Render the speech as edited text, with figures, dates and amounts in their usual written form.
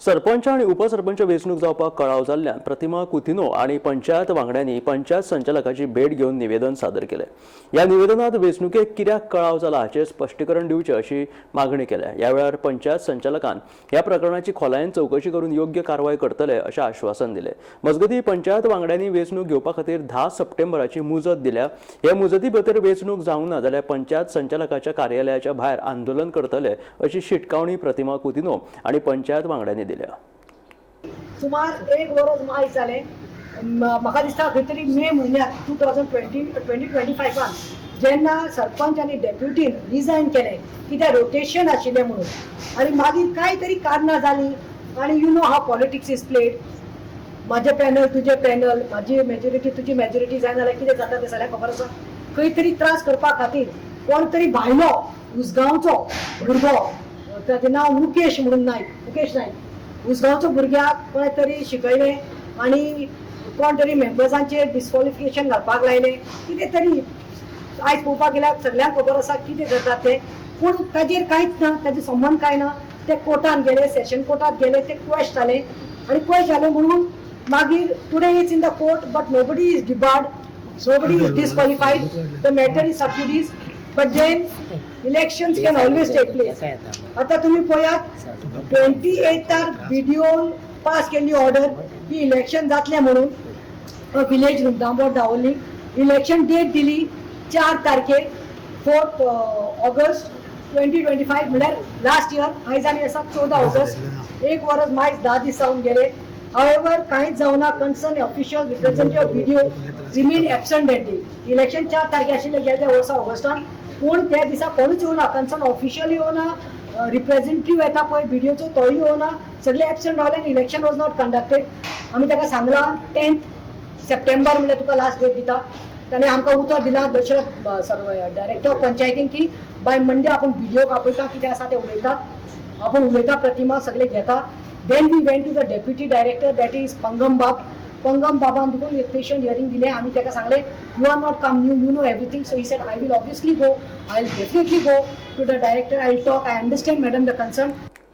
सरपंच आनी उपसरपंच वेंचणूक जावपाक कळाव जाल्ल्यान प्रतिमा कुतिनो आनी पंचायत वांगड्यांनी पंचायत संचालकाची भेट घेवन निवेदन सादर केलें. ह्या निवेदनात वेंचणुकेक कित्याक कळाव जाला हाचेर स्पश्टीकरण दिवचें अशी मागणी केल्या. ह्या वेळार पंचायत संचालकान ह्या प्रकरणाची खोलायेन चवकशी करून योग्य कारवाय करतले अशें आश्वासन दिलें. मजगतीं, पंचायत वांगड्यांनी वेंचणूक घेवपा खातीर 10 सप्टेंबराची मुजत दिल्या. हे मुजती भितर वेंचणूक जावंक ना जाल्यार पंचायत संचालकाच्या कार्यालयाच्या भायर आंदोलन करतले अशी शिटकावणी प्रतिमा कुतिनो आनी पंचायत वांगड्यांनी दिल्या. सुमार एक वरस मायज जालें. म्हाका दिसता खंय तरी मे म्हयन्यात 2020 2025आन जेन्ना सरपंच आनी डेप्युटीन रिजायन केलें, कित्याक रोटेशन आशिल्लें म्हणून, आनी मागीर कांय तरी कारणां जालीं आनी you know how politics is played. म्हाजें पॅनल, तुजें पॅनल, म्हाजी मेजॉरिटी, तुजी मेजॉरिटी जायना जाल्यार कितें जाता तें सगळ्यांक खबर आसा. खंय तरी त्रास करपा खातीर कोण तरी भायलो उसगांवचो भुरगो, ताचें नांव मुकेश म्हणून नायक, मुकेश नायक, उसगांवचो भुरग्याक कोणें तरी शिकयलें आनी कोण तरी मेंबर्सांचेर डिस्कॉलिफिकेशन घालपाक लायलें. कितें तरी आयज पळोवपाक गेल्यार सगल्यांक खबर आसा कितें करतात ते. पूण ताजेर कांयच ना, ताजे संबंद कांय ना. ते कोर्टान गेले, सेशन कोर्टात गेले, ते क्वेश जाले आनी क्वेश जाले म्हणून मागीर today is in the court, but nobody is debarred, nobody is disqualified. The matter is sub judice, but then elections can always take place. आता तुम्ही पळयात, 28थार बीडीओन पास केल्ली ऑर्डर की इलेक्शन जातलें म्हणून विलेज रुमडांबोर दावोली. इलेक्शन डेट दिली 4 तारखेर, 4 August 2025, म्हळ्यार लास्ट इयर. आयज आमी आसा 14 ऑगस्ट. एक वरस मायज 10 दीस जावन गेले. हावेवर, कांयच जावना. Concern official, representative BDO remain absent that day. Election 4 तारखे आशिल्ले गेल्या वर्सा ऑगस्टान, पूण त्या दिसा कोणूच येवना. कन्सर्न ऑफिशियल येवना, रिप्रेझेंटेटिव्ह येता पळय बीडीओचो, तोय येवना. सगळे एबसंट रावले आनी election was not conducted. आमी ताका सांगलां, 10 सप्टेंबर म्हणल्यार तुका लास्ट डेट दिता. ताणें आमकां उतर दिलां दशरथ सर्व डायरेक्टर पंचायतीन की बाय मंडे आपूण बीडीओक आपयता, कितें आसा तें उलयतात, आपूण उलयता, प्रतिमा सगळे घेता. Then we went to the deputy director, that is Pangam बाब. पंगम बाबान देखून एक पेशंट हियरींग दिलें. आमी ताका सांगलें, "You are not come new, you know everything." So he said, "I will obviously go. I will definitely go to the director. I will talk. I understand, madam, the concern."